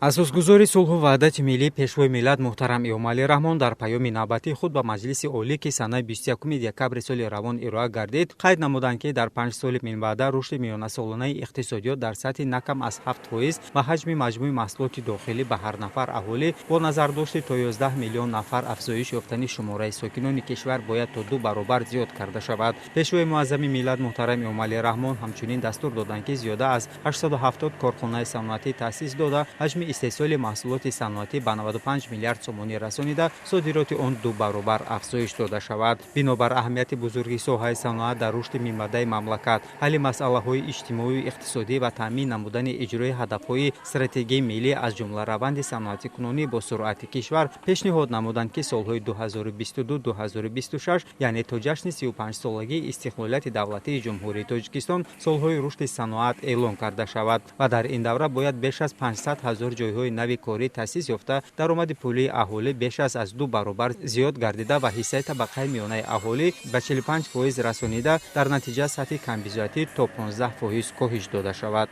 Асосгузори сулҳу ваҳдати миллӣ, Пешвои миллат муҳтарам Эмомалӣ Раҳмон дар паёми навбатии худ ба Маҷлиси Олӣ, ки санаи 21 декабри соли равон ироа гардид, қайд намуданд, ки дар 5 соли минбаъда рушди миёнасолонаи иқтисодиёт дар сатҳи на кам аз 7% ва ҳаҷми маҷмӯи маҳсулоти дохилӣ ба ҳар нафар аҳолӣ бо назардошти то 11 миллион нафар афзоиш ёфтани шумораи сокинони кишвар бояд то 2 баробар зиёд карда шавад. Пешвои муаззами миллат муҳтарам Эмомалӣ Раҳмон ҳамчунин дастур доданд, ки зиёда аз 870 корхонаи саноатӣ таъсис дода, ҳаҷми истеҳсоли маҳсулоти саноатӣ ба 95 миллиард сомонӣ расонида, содироти он 2 баробар афзоиш дода шавад. Бинобар аҳамияти бузурги соҳаи саноат дар рушди минбаъдаи мамлакат, ҳалли масъалаҳои иҷтимоию иқтисодӣ ва таъмин намудани иҷрои ҳадафҳои стратегияи миллӣ, аз ҷумла раванди саноатикунонӣ бо суръати кишвар, пешниҳод намуданд, ки солҳои 2022-2026, яъне то ҷашни 35-солагии истиқлолияти давлатии Ҷумҳурии Тоҷикистон, солҳои рушди саноат эълон карда шавад ва дар ин давра бояд беш аз 500 ҳазор ҷойҳои нави корӣ таъсис ёфта, даромади пулии аҳолӣ беш аз 2 баробар зиёд гардида ва ҳиссаи табақаи миёнаи аҳолӣ ба 45% расонида, дар натиҷа сатҳи камбизоатӣ то 15% коҳиш дода шавад.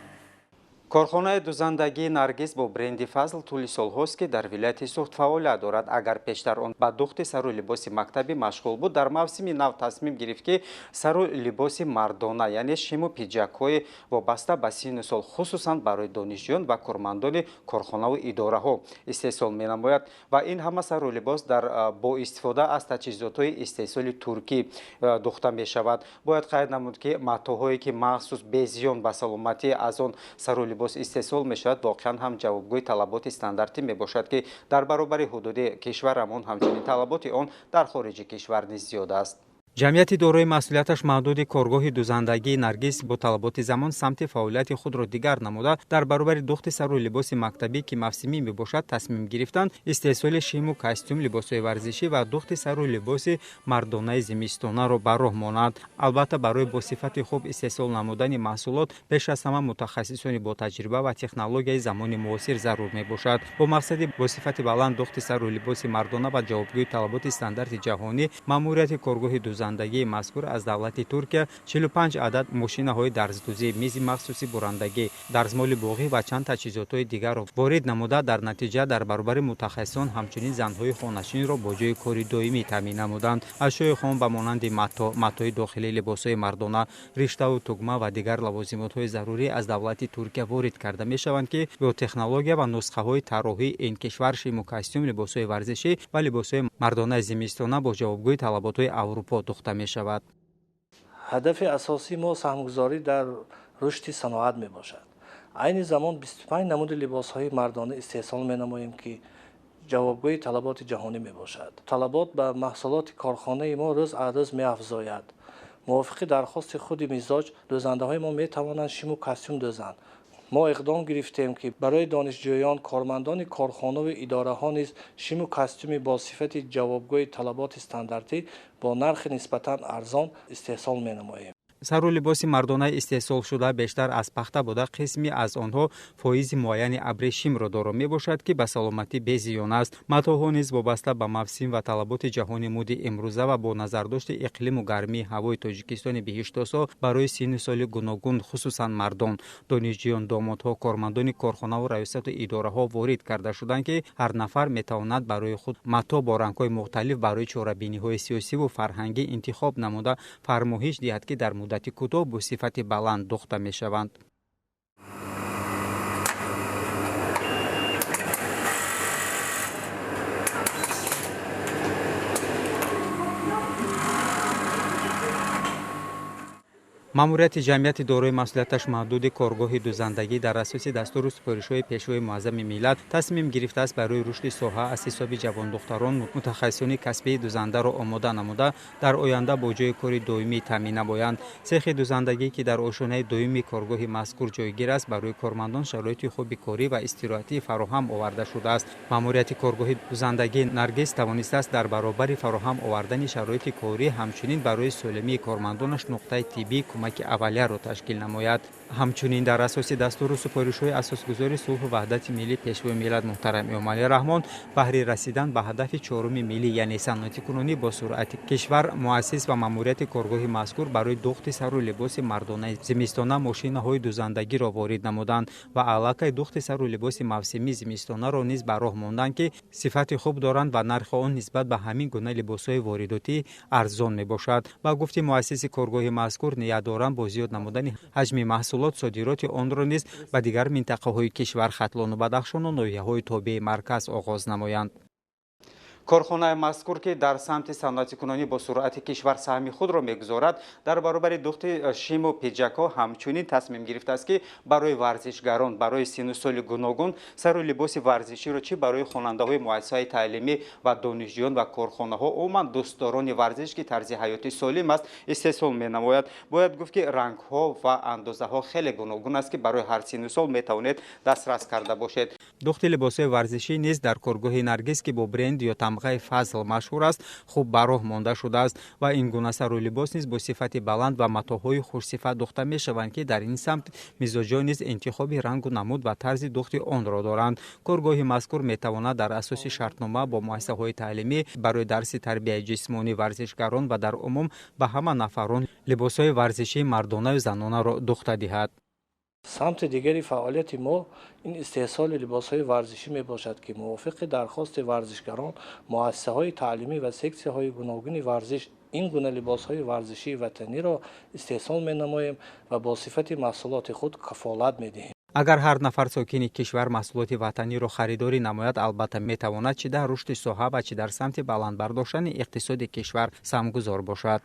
Корхонаи дузандагии Наргиз бо бренди Фазл тӯли солҳост, ки дар вилояти Суғд фаъолият дорад. Агар пештар он ба духти сару либоси мактабӣ машғул буд, дар мавсими нав тасмим гирифт, ки сару либоси мардона, яъне шиму пиҷакҳои вобаста ба синну сол, хусусан барои донишҷӯён ва кормандони корхонаву идораҳо истеҳсол менамояд ва ин ҳама сару либос дар бо истифода аз таҷҳизотҳои истеҳсоли туркӣ духта мешавад. Бояд қайд намуд, ки матоҳое, ки махсус безиён ба саломатӣ аз он сару либос истеҳсол мешавад, воқеан ҳам ҷавобгӯи талаботи стандартӣ мебошад, ки дар баробари ҳудуди кишварамон ҳамчунин талаботи он дар хориҷи кишвар низ зиёд аст. Ҷамъияти дорои масъулияташ маҳдуди коргоҳи дузандагии Наргиз бо талаботи замон самти фаъолияти худро дигар намуда, дар баробари духти сару либоси мактабӣ, ки мавсимӣ мебошад, тасмим гирифтанд истеҳсоли шиму костюм, либосҳои варзишӣ ва духти сару либоси мардонаи зимистонаро ба роҳ монанд. Албатта, барои бо сифати хуб истеҳсол намудани маҳсулот пеш аз ҳама мутахассисони ботаҷриба ва технологияи замони муосир зарур мебошад. Бо мақсади бо сифати баланд духти сару либоси мардона ва ҷавобгӯи талаботи стандарти ҷаҳонӣ, маъмурияти коргоҳи дузандагии мазкур аз давлати Туркия 45 адад мошинаҳои дарздӯзӣ, мизи махсуси бурандагӣ, дарзмоли боғӣ ва чанд таҷҳизотҳои дигарро ворид намуда, дар натиҷа дар баробари мутахассисон ҳамчунин занҳои хонашинро бо ҷойи кори доимӣ таъмин намуданд. Ашёи хом ба монанди матто, матои дохилӣ, либосҳои мардона, риштаву тугма ва дигар лавозимотҳои зарурӣ аз давлати Туркия ворид карда мешаванд, ки бо технология ва нусхаҳои тарроҳии ин кишвар шиму костюм, либосҳои варзишӣ ва либосҳои мардонаи зимистона бо ҷавобгӯи талаботҳои Аврупо духта мешавад. Ҳадафи асосии мо саҳмгузорӣ дар рушди саноат мебошад. Айни замон 25 намуди либосҳои мардона истеҳсол менамоем, ки ҷавобгӯи талаботи ҷаҳонӣ мебошад. Талабот ба маҳсулоти корхонаи мо рӯз аз рӯз меафзояд. Мувофиқи дархости худи мизоҷ, дӯзандаҳои мо метавонанд шиму костюм дӯзанд. Мо иқдом гирифтем, ки барои донишҷӯён, кормандони корхонаву идораҳо низ шиму костюми бо сифати ҷавобгӯи талаботи стандартӣ бо нархи нисбатан арзон истеҳсол менамоем. Сару либоси мардонаи истеҳсолшуда бештар аз пахта буда, қисми аз онҳо фоизи муайяни абрешимро доро мебошад, ки ба саломатӣ безиён аст. Матоҳо низ вобаста ба мавсим ва талаботи ҷаҳони муди имрӯза ва бо назардошти иқлиму гармии ҳавои Тоҷикистони биҳиштосо барои синну соли гуногун, хусусан мардон, донишҷӯён, домодҳо, кормандони корхонаву раёсату идораҳо ворид карда шуданд, ки ҳар нафар метавонад барои худ матоъ бо рангҳои мухталиф барои чорабиниҳои сиёсиву фарҳангӣ интихоб намуда, фармоҳиш диҳад, ки дар муддати кӯтоҳ бо сифати баланд духта мешаванд. Маъмурияти ҷамъияти дорои масъулияташ маҳдуди коргоҳи дузандагӣ дар асоси дастуру супоришҳои Пешвои муаззами миллат тасмим гирифтааст барои рушди соҳа аз ҳисоби ҷавондухтарон мутахассисони касбии дузандаро омода намуда, дар оянда бо ҷойи кори доимӣ таъмин намоянд. Цехи дузандагӣ, ки дар ошонаи доимии коргоҳи мазкур ҷойгир аст, барои кормандон шароити хуби корӣ ва истироҳатӣ фароҳам оварда шудааст. Маъмурияти коргоҳи дузандагии Наргиз тавонистааст дар баробари фароҳам овардани шароити корӣ ҳамчунин барои солимии кормандонаш нуқтаи тиббӣ кӯмаки аввалияро ташкил намояд. Ҳамчунин, дар асоси дастуру супоришҳои Асосгузори сулҳу ваҳдати миллӣ, Пешвои миллат муҳтарам Эмомалӣ Раҳмон, баҳри расидан ба ҳадафи чоруми миллӣ, яъне саноатикунонӣ бо суръати кишвар, муассис ва маъмурияти коргоҳи мазкур барои духти сару либоси мардонаи зимистона мошинаҳои дузандагиро ворид намуданд ва аллакай духти сару либоси мавсимии зимистонаро низ ба роҳ монданд, ки сифати хуб доранд ва нархи он нисбат ба ҳамин гуна либосҳои воридотӣ арзон мебошад. Ба гуфти муассиси коргоҳи мазкур, ният доранд бо зиёд намудани ҳаҷми маҳсулот содироти онро низ ба дигар минтақаҳои кишвар, Хатлону Бадахшону ноҳияҳои тобеи марказ оғоз намоянд. Корхонаи мазкур, ки дар самти саноатикунонӣ бо суръати кишвар саҳми худро мегузорад, дар баробари духти шиму пиҷакҳо ҳамчунин тасмим гирифтааст, ки барои варзишгарон, барои сину соли гуногун сару либоси варзиширо, чӣ барои хонандаҳои муассисаҳои таълимӣ ва донишҷӯён ва корхонаҳо, умуман дӯстдорони варзиш, ки тарзи ҳаёти солим аст, истеҳсол менамояд. Бояд гуфт, ки рангҳо ва андозаҳо хеле гуногун аст, ки барои ҳар сину сол метавонед дастрас карда бошед. Духти либосҳои варзишӣ низ дар коргоҳи Наргиз, ки бо бренд ё тамғаи «Фазл» машҳур аст, хуб ба роҳ монда шудааст ва ин гуна сару либос низ бо сифати баланд ва матоъҳои хушсифат духта мешаванд, ки дар ин самт мизоҷон низ интихоби рангу намуд ва тарзи духти онро доранд. Коргоҳи мазкур метавонад дар асоси шартнома бо муассисаҳои таълимӣ барои дарси тарбияи ҷисмонии варзишгарон ва дар умум ба ҳама нафарон либосҳои варзишии мардонаю занонаро духта диҳад. Самти дигари фаъолияти мо ин истеҳсоли либосҳои варзишӣ мебошад, ки мувофиқи дархости варзишгарон, муассисаҳои таълимӣ ва сексияҳои гуногуни варзиш ин гуна либосҳои варзишии ватаниро истеҳсол менамоем ва бо сифати маҳсулоти худ кафолат медиҳем. Агар ҳар нафар сокини кишвар маҳсулоти ватаниро харидорӣ намояд, албатта, метавонад чӣ дар рушди соҳа ва чӣ дар самти баланд бардоштани иқтисоди кишвар саҳмгузор бошад.